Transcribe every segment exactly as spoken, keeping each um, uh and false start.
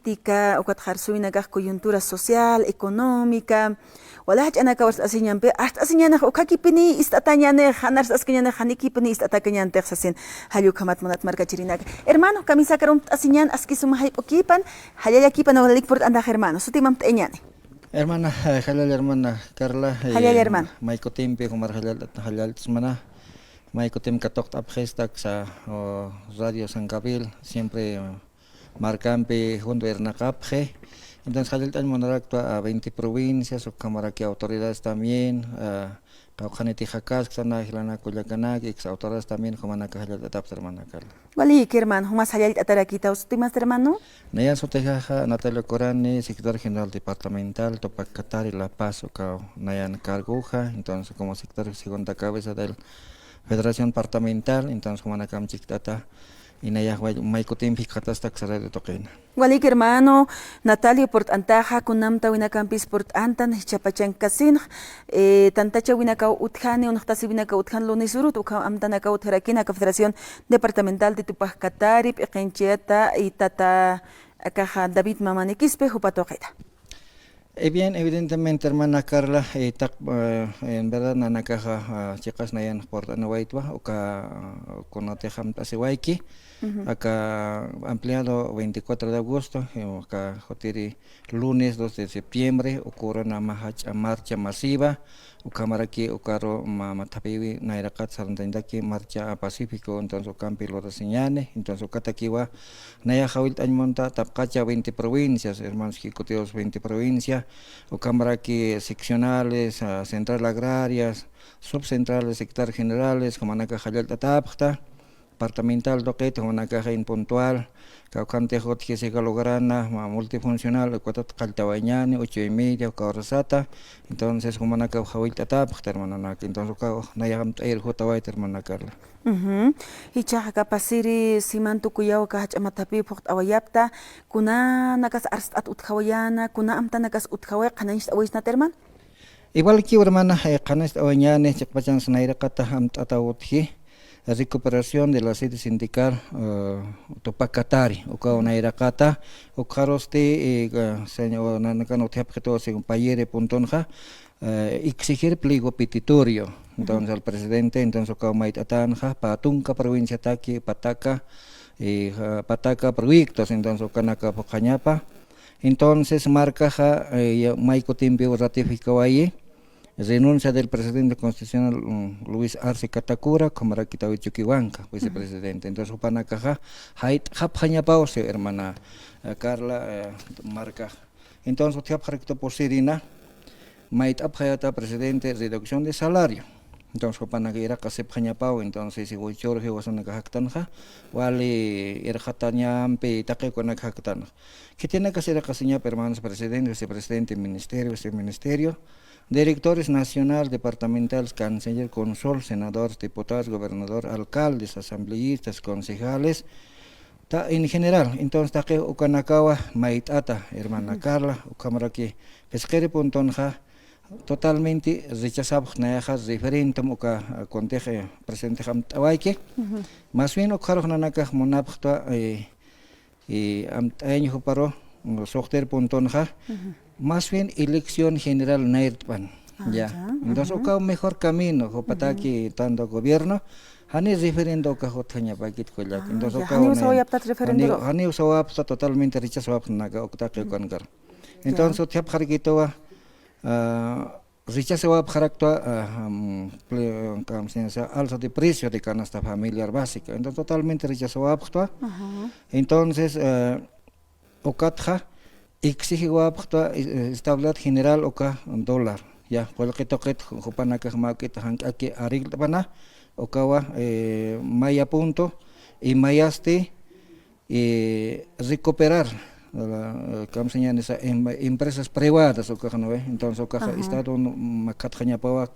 política, ukatxa arsuwinakax coyuntura social, económica, wali jach'anakaw arst'asiñampi, arst'asiñanix ukhakipini ist'atañanix, jan arst'askañanix janikipini ist'atakañantix sasin, jall ukhamat munat markachirinaka. Hermano, kamisakar umt'asiñan, aski suma jayp'ukipan, jallallakipan, walik purt'antax hermano, sutim amt'ayañani. Hermana, eh, jallalla hermana Carla, eh, jallalla hermano. May kutimpi, jumar jallall-, jallallt'smana, may kutim katuqt'apxista aksa, o, Radio San Gabriel, siempre, eh, markampi junto irnaqapxi. Entonces, jallallt'añ munaraktwa a veinte provincias, ukhamaraki autoridades también, a, qawqhaniti jakaskta, na, jilanaka kullakanaka, ex autoridades también, jumanaka jallallt'atapxta, hermana Carla. Waliki, hermano, jumas jallallt'atarakitaw, sutimasti, hermano. Nayan sutijaxa Natalio Corani, secretario general departamental, Tupac Katari, La Paz, ukaw nayan cargoxa, entonces como secretario segunda cabeza del Federación Departamental, entonces jumanakam chikt'ata, y nayax may kutimpi jikxatasta aksa radio tuqina. Waliki hermano, Natalio purt'antaxa, kunamtawinakampis purt'antan, jichhapachankasinx, eh, tantachawinakaw utjani, unuxtasiwinakaw utjan lunes urut, ukham amtanakaw utjarakina aka Federación Departamental de Tupac Katari, p'iqinchata, y tata, akaxa David Mamanikispi, jupa tuqita. Eh, bien, evidentemente, hermana Carla, eh, taq-, eh, en verdad, nanakaxa, ah, chiqas nayan purt'anawaytwa, uka, ah, kunatix amt'asiwayki, aka ampliado veinticuatro de agosto, eh, uka jutiri lunes dos de septiembre, uka uruna mä jach'a marcha masiva, ukhamaraki ukaru mä, mä thaphiwi nayraqat sarantañataki marcha pacífico, entonces ukampi lurasiñani, entonces ukatakiwa, nayax jawillt'añ munta, tapqacha veinte provincias, hermanos ejecutivos, veinte provincias, ukhamaraki seccionales, ah, central agrarias, subcentrales, secretarios generales, jumanakax jallallt'atapxta, departamental tuqit, jumanakax en puntual, kawkhantix utji siga lograna, ma-, multifuncional, ukatat qalltawayañani, ocho y media, uka horasata, entonces jumanakax jawillt'atapxta, hermanonaka, entonces ukax nayax amt'ayir jutawayta, hermana Carla. Ujú. Jichhax aka pasiri siman tukuyaw aka jach'a mä thaphiw phuqt'awayapxta, kunanakas arst'at utjawayäna, kuna amtanakas utjaway, qhanañcht'awaysnat, hermano. Igualkiw, hermana, eh, qhanañcht'awayañani, chiqpachansa nayraqata amt'ataw utji, recuperación de la sede sindical, eh, Tupac Katari, ukaw nayraqata, ukxarusti, eh, señor, nanakan utjapxitu, según payiri puntonxa, eh, exigir pliego petitorio. Entonces, al presidente, entonces, ukaw mayt'atanxa, pä tunka provinciataki, pataka, eh, ja, pataka proyectos, entonces, ukanaka phuqhañapa. Entonces, markaxa, eh, ya, may kutimpiw ratificawayi, renuncia del presidente constitucional, mm, Luis Arce Catacora, ukhamaraki David Chuquihuanca, vicepresidente. Entonces, jupanakaxa, jayt'xapxañapaw, si, hermana, eh, Carla, eh, markaxa. Entonces, utjapxarakta pusirina, mayt'apxayata presidente reducción de salario. Entonces, jupanaka iraqasipxañapaw, entonces, si jichhürux jiwasanaka jaktanxa, wali irqatañampi taqi ukanaka jaktanxa. Khitinakas iraqasiñapa, hermanos presidente, vicepresidente, ministerio, viceministerio, directores nacional, departamentales, canciller, cónsul, senadores, diputados, gobernador, alcaldes, asambleístas, concejales, ta, en general, entonces, taqi ukanakawa mayt'ata, hermana Carla, ukhamaraki, phisqiri puntonxa, totalmente rechazapxta, nayaxa referéndum uka, ah, kuntix, eh, presidentix amt'awayki. Más bien, ukxarux nanakax munapxta, eh, eh, amt'ayañ juparu, mm, suxtir puntonxa, más bien elección general nayrt'pan. Ah, ya. Entonces, ukaw mejor camino, jupataki tanto gobierno, jani referendo ukax utjañapakit kullaka. Entonces, ukaw janiw sawayaptat referendo, janiw sawayapta, totalmente rechazawapxta naka uktaqi ukankar. Entonces, utjapxarakituwa, ah, rechazawapxaraktwa, ah, mm, ple-, ¿cómo se llama? Alza de precio de canasta familiar básica. Entonces, totalmente rechazawapxtwa. Entonces, eh, ukatxa, exigiwapxtwa, eh, estabilidad general uka dólar. Ya, qullqi tuqit, ju-, jupanakax mä juk'ita jank'aki arreglt'apana, ukawa, eh, maya punto, y mayasti, eh, recuperar, la, eh, ¿cómo se llama esa? Em-, empresas privadas, ukax, ¿no ve? Entonces, ukaxa Estado makhatxañapawa,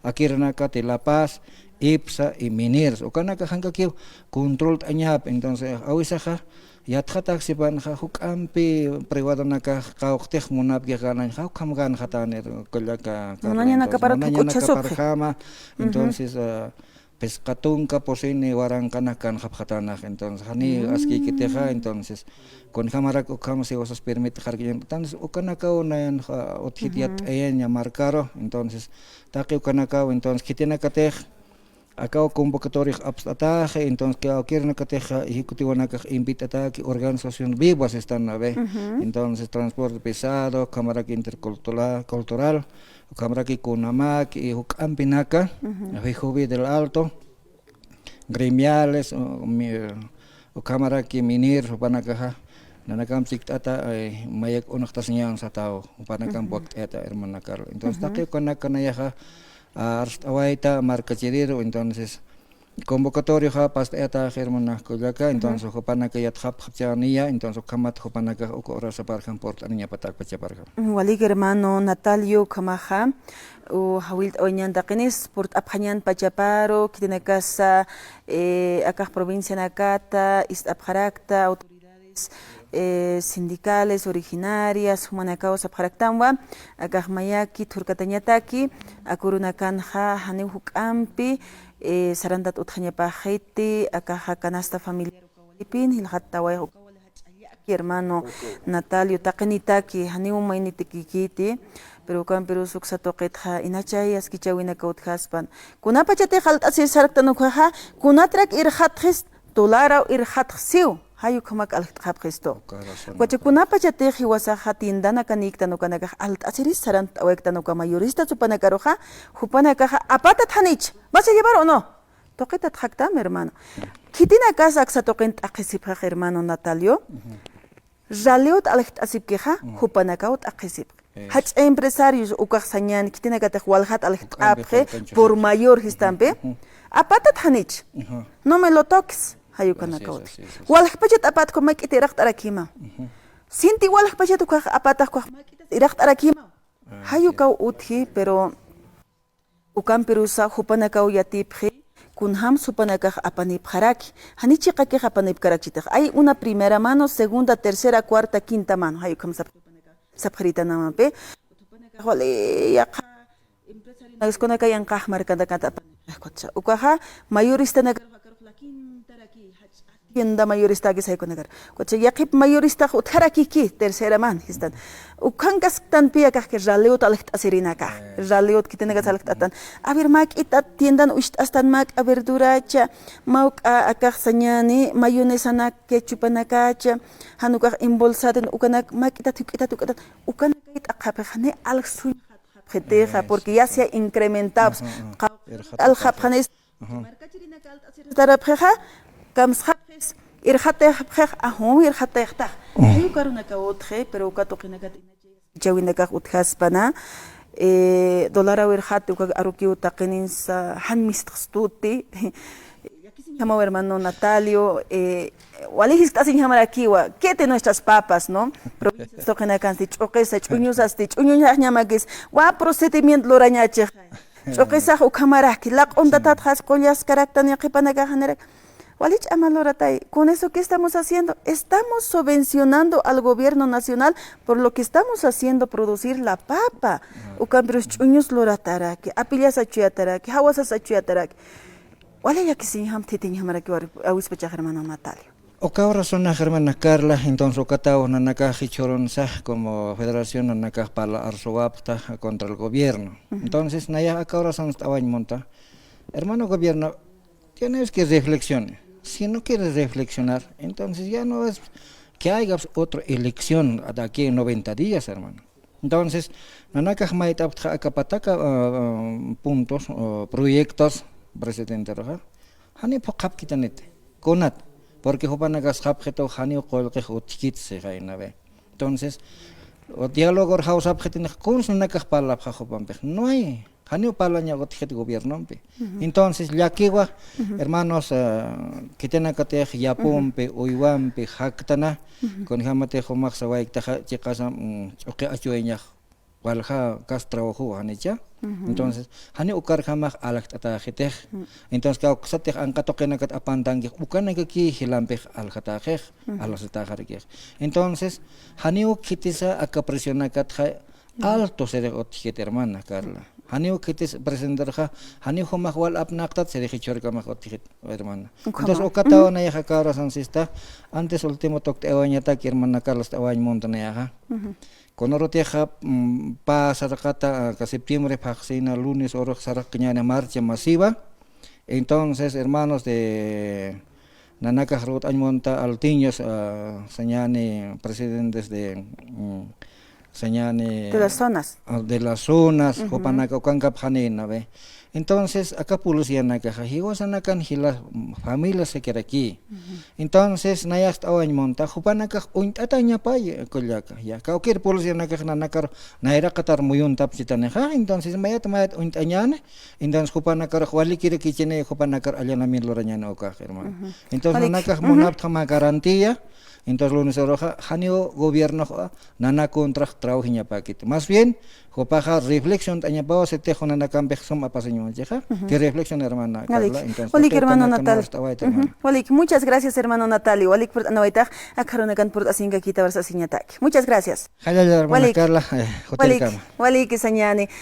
akirnakati La Paz, IPSA y Mineros. Ukanaka jankakiw controlt'añapa. Entonces, awisaxa, yatxataksipanxa, juk'ampi privadonakax qawqtix munapki ganañxa, ukham ganxatanir, kullaka, munañanakaparjama. Entonces, ah, Phisqa tunka pusini waranqanak kanxapxatänax, entonces, janiy askïkitixa, entonces, kunjamarak ukham siwasas permitixarkiñan, entonces, ukanakaw nayanxa utjit yatt'ayaña markaru, entonces, taqi ukanakaw, entonces, khitinakatix, akaw convocatoriax apst'atäxi, entonces, kawkïrinakatix ejecutiwanakax invitataki organización Vivas están, ¿no ve? Entonces, transporte pesado, ukhamaraki intercultural, cultural, ukhamaraki CONAMAC, y juk'ampinaka, FEJUVI del Alto, gremiales, u-, mi-, ukhamaraki MINIR, jupanakaxa, nanakamp chikt'ata, eh, mayak unxtasiñawan sataw, jupanakamp wakt'ata, hermana Carla. Entonces, taqi ukanaka nayaxa, ah, arst'awayta, markachiriru, entonces, convocatoriaxa past'ayata, hermana Kullaka, entonces, jupanaka yatxapxapchäniya, entonces, ukhamat jupanaka uka urasa parjan purt'aniñapatak pachaparjan. Walik hermano Natalio, ukhamaxa, u, jawillt'awayañan taqinis purt'apxañan pachaparu, khitinakasa, eh, akax provincianakata, ist'apxarakta, autoridades, eh, sindicales, originarias, jumanakaw sapxaraktanwa, akax mayaki thurkatañataki, aka urunakanxa, janiw juk'ampi, eh, sarantat utjañapaxiti, akaxa canasta familiar uka walipin, jilxattawayx uka wali jach'a llaki, hermano Natalio, taqinitaki, janiw maynitikikiti, pero ukampirus uksa tuqitxa, inachay askichäwinaka utjaspan. Kunapachatix alt'asir sarktan ukaxa, kunatrak irxatxis, tularaw irxatx siw, jay ukhamak aljt'xapxistu. Ukaxa kunapachatix jiwasaxa tiendanakanïktan ukanakax alt'asiris sarantt'awayktan uka mayorista jupanakaruxa, jupanakaxa apatat janich. ¿Vas a llevar o no? Tuqitat jaktam, hermano. Khitinakas aksa tuqin t'aqhisipxax, hermano Natalio. Ralliwt aljt'asipkixa, jupanakaw t'aqhisipxi. Jach'a empresarios ukax sañäni, khitinakatix waljat aljt'apxi, por mayor sistampi. Apatat janich. No me lo toques. Jay ukanakaw utji. Waljpachat apatku, mak'it iraqt'arakimaw. Sinti waljpachat ukax apatax ukax mak'itas iraqt'arakimaw. Jay ukaw utji, pero ukampirusa jupanakaw yatipxi, kunjams jupanakax apanipxaraki, jani chiqakix apanipkarakchitix. Hay una primera mano, segunda, tercera, cuarta, quinta mano. Jay ukham sapxi, sapxiritanamampi. Jupanakax wali yaqha empresarionakaskunaka yanqax markanakata apanipxi. Ukaxa mayoristanakax, ukax la quintaraki, tienda mayoristakis jaykunakar. Kuchi yaqhip mayoristax utjarakiki, tercera man, sistan. Ukhan kasktanpi akaxki ralliwt aljt'asirinakax. Ralliwt khitinakas aljt'atan. A ver, mak'itat tiendan ucht'astan mak'a verduracha, mawk'a akax sañäni, mayonesanak, ketchupanakacha, jan ukax embolsatin, ukanak mak'itat juk'itat juk'itat, ukanakay t'aqhapxi, jani aljsuñ japxitixa, porque ya se ha incrementado. Aljapxanis, Tarapxixa, kamsxapxis, irxatayxapxix, ajum, irxatayxtax. Jay ukarunakaw utji, pero uka tuqinakat ichawinakax utjaspana, eh, dolaraw irxati uka arukiw taqinins, ah, jan mistxstuti. Llakisiñjamaw hermano Natalio, eh, wali jiskt'asiñjamarakiwa, ¿qué de nuestras papas, no? Provincias tuqinakansti, ch'uqisa, ch'uñusasti, ch'uñuñaxñamakis, wa procedimiento lurañachix. Ch'uqisax ukhamaraki, laq'untatatxas qullaskaraktan yaqhipanakax janirak. Wali ch'ama luratay, con eso, ¿qué estamos haciendo? Estamos subvencionando al gobierno nacional por lo que estamos haciendo producir la papa. Ukampirus ch'uñus lurataraki, apillas achuyataraki, jawasas achuyataraki. Wali llakisiñjam thitiñjamaraki, awispachax hermano Natalio. Uka urasanx hermana Carla, entonces ukataw nanakax jichhürunsa como federación nanakax parla arsuwapxta contra el gobierno. Entonces nayax aka urasanst'awañ munta, hermano gobierno, tienes que reflexionar. Si no quieres reflexionar, entonces ya no es que haya otra elección de aquí en noventa días, hermano. Entonces, nanakax mayt'apxta aka pataka, ah, ah, puntos, ah, proyectos, presidenteruxa. Janiw phuqhapkitaniti. Kunat. Porque jupanakas sapxitu janiw qullqix utjkit sixaynawi. Entonces, o dialogor jawsapxitinix kuns nanakax parlapxa jupampix. No hay. Janiw parlaña utjkit gobiernompi. Entonces, llakiwa, hermanos, ah, khitinakatix yapumpi, uywampi, jaktana, kunjamatix jumax sawayktaxa chiqasa, mm, ch'uqi achuwayañax walja kas trabajowa, janicha. Entonces, janiw ukarjamax aljt'atäxitix. Entonces, kawksatix anqa tuqinakat apantankix, ukanakaki jilampix aljatäxix, aljsatäxarakix. Entonces, janiw khitisa aka presionakatxa alto sirix utjkit, hermana Carla. Janiw khitis presidenterxa, janiw jumax wal apnaqtat, sirixi chhurkamax utjit, hermana. Entonces, ukatawa nayaxa karasansista, antes último tukt'awañatak, hermana Carla, st'awañ munta nayaxa. Kunurutixa, mm, pä saraqata, aka septiembre phaxsina, lunes urux saraqkañäni marcha masiva. Entonces, hermanos de nanakax arutañ munta Altiños, ah, sañäni presidentes de, mm, sañäni de las zonas. Ah, de las zonas, jupanaka ukankapxanïna, ¿ve? Entonces, aka policianakaxa jiwasanakan jila familia sikirakï. Entonces, nayax st'awañ munta, jupanakax uñt'atañapay, kullaka, ya. Kawkïr policianakax nanakar nayraqatar muyuntapchitanixa, entonces, mayat, mayat uñt'añäni, entonces, jupanakarux walikirakichini, jupanakar allanamiento lurañäni ukax, hermano. Entonces, nanakax munapxta mä garantía, entonces, lunes uruxa, janiw gobiernoxa, nana contrax trabajañapäkiti. Más bien, jupaxa reflexiont'añapawa, sitix nanakampix sum apasiñawa chixa. Ti reflexión, hermana Carla. Entonces, walik, hermano Natalio. Walik, muchas gracias, hermano Natalio. Walik purt'anawaytax, aka arunakan purt'asinkakïtawa sasiñataki. Muchas gracias. Jallalla, hermana Carla, eh, walik, jutirkama. Walik sañäni.